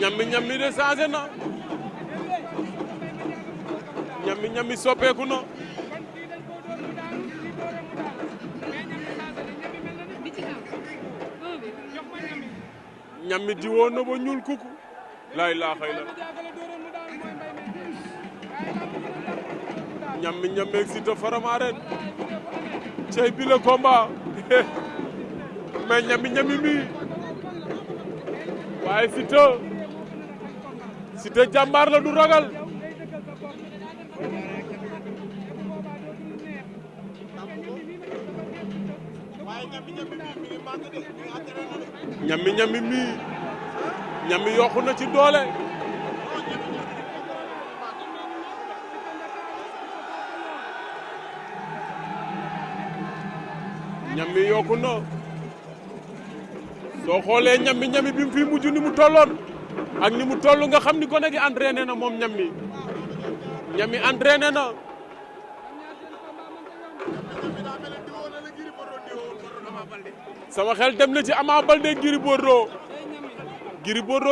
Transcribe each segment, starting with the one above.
ñammi de changé na ñammi soppeeku na ñammi diwoon na ba ñuul kuku laa ilaaha illa ñammi ak Siteu Faramareen cey bi le combat mais ñammi mi waaye Siteu jàmbaar la du ragal ñammi yokku na ci doole ñammi yokku na soo xoolee ñammi bi mu fi mujj ni mu tolloon ak ni mu toll nga xam ni gone gi entraîné na moom ñammi entraîné na sama xel dem na ci Ama Baldé Gris Bordeaux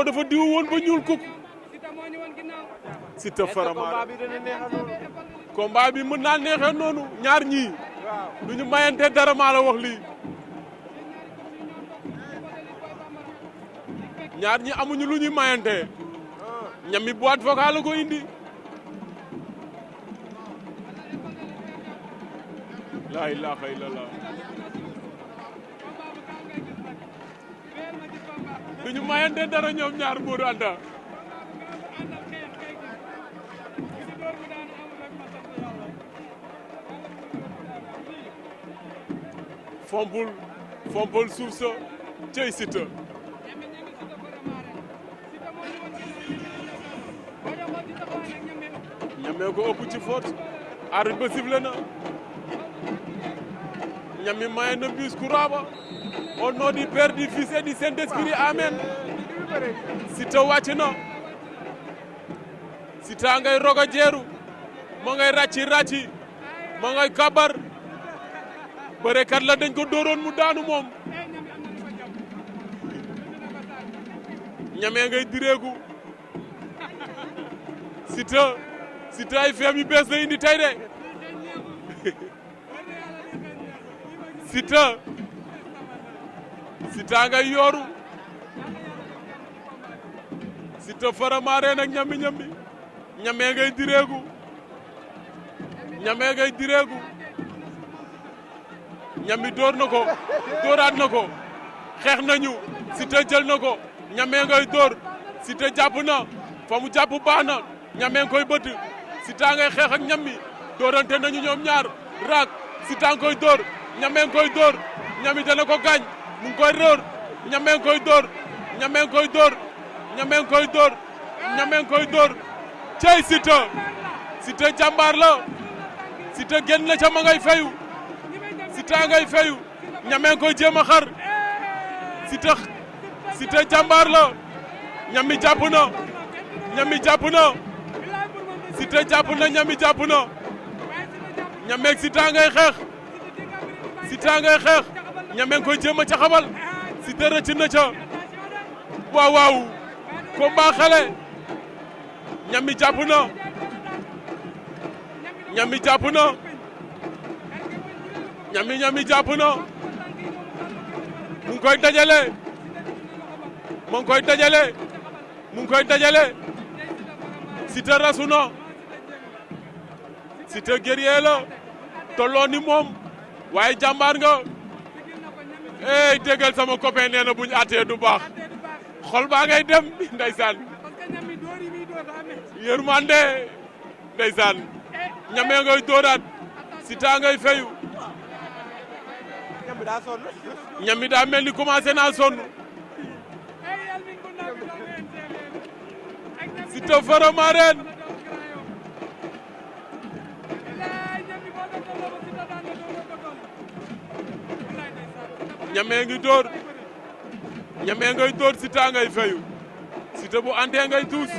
dafa diw woon ba ñuul kuk Siteu Faramareen combat bi mën naa neexee noonu ñaar ñii du ñu mayante dara maa la wax lii ñaar ñi amuñu lu ñuy mayante ñammi boîte vocale la ko indi laa ilaaha illallah du ñu mayante dara ñoom ñaar Modou Anta fompul suuf sa cey Siteu ñamee ko ëpp ci force arbitre ba sifflé na ñammi maye na bis Kouraba au nom du Père, du Fils et du Saint-Esprit amen Siteu wàcc na Siteu ngay roga jeeru ma ngay ràcci ma ngay kabar bërekat la dañ ko dóoroon mu daanu moom ñamee ngay direegu Siteu ay feem yu bees la indi tey de Siteu ngay yooru Siteu Faramareen ak ñammi ñamee ngay direegu ñammi dóor na ko dóoraat na ko xeex nañu Siteu jël na ko ñamee ngay dóor Siteu jàpp na fa mu jàpp baax na ñamee koy bëtt Siteu ngay xeex ak ñammi dóorante nañu ñoom ñaar raak Siteu koy dóor ñamee koy dóor ñammi dana ko gaañ mu ngi koy dóor ñamee koy dóor cey Siteu jàmbaar la Siteu génn na ca ma ngay fayu Siteu ngay fayu ñamee koy jéem a xar Siteu jàmbaar la ñammi jàpp na Siteu jàpp na ñammi jàpp na ñamee Siteu ngay xeex ñamee koy jéem a ca xabal Siteu rëcc na ca waaw combat xale ñammi jàpp na ñammi jàpp na mu ngi koy dajale Siteu rasu na Siteu guerrier la tolloo ni moom waaye jàmbaar nga ey déggal sama copain nee na buñ àttee du baax xol baa ngay dem ndeysaan yërmande ndeysaan ñamee ngay dóoraat Siteu ngay fayu ñammi daa mel ni commencé naa sonn Siteu Faramareen ñamee ngi dóor Siteu ngay fayu Siteu bu antee ngay tuus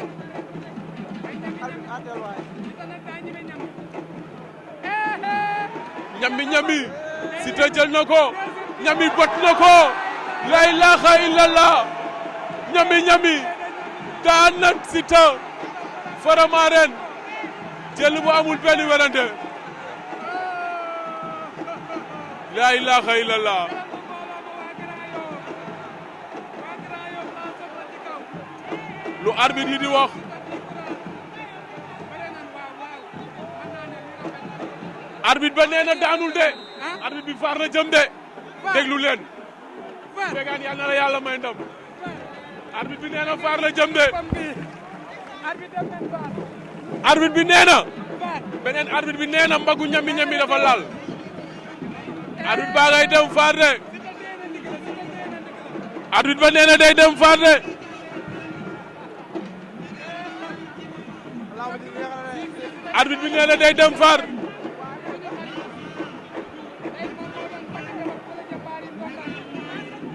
ñammi Siteu jël na ko ñammi bot na ko la ilaha illallah ñammi daan na Siteu Faramareen jël bu amul benn werante la ilaha illallah lu arbitre yi di wax arbitre ba nee na daanul de arbitre bi faar na jëm de déglu leen Mbégane yal na la yàlla may ndam arbitre bi nee na faar la jëm de arbitre bi nee na beneen arbitre bi nee na mbagu ñami dafa laal arbitre baa ngay dem faar de arbitre ba nee na day dem faar de arbitre bi nee na day dem faar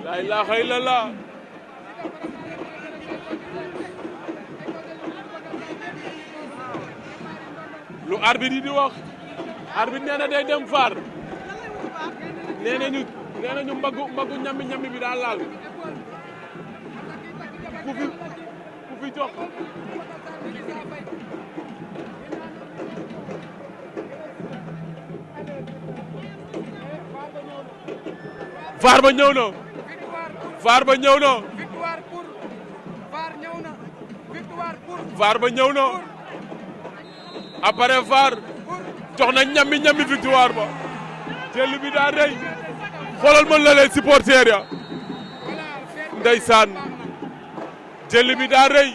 la ilaha illallah lu arbitre yi di wax arbitre nee na day dem faar nee nañu mbagu ñami bi daa laal ku fi jox faar ba ñëw na faar ba ñëw na faar ba ñëw na après faar jox na ñami victoire ba jël bi daa rëy xoolal ma la leen supporter ya ndeysaan jël bi daa rëy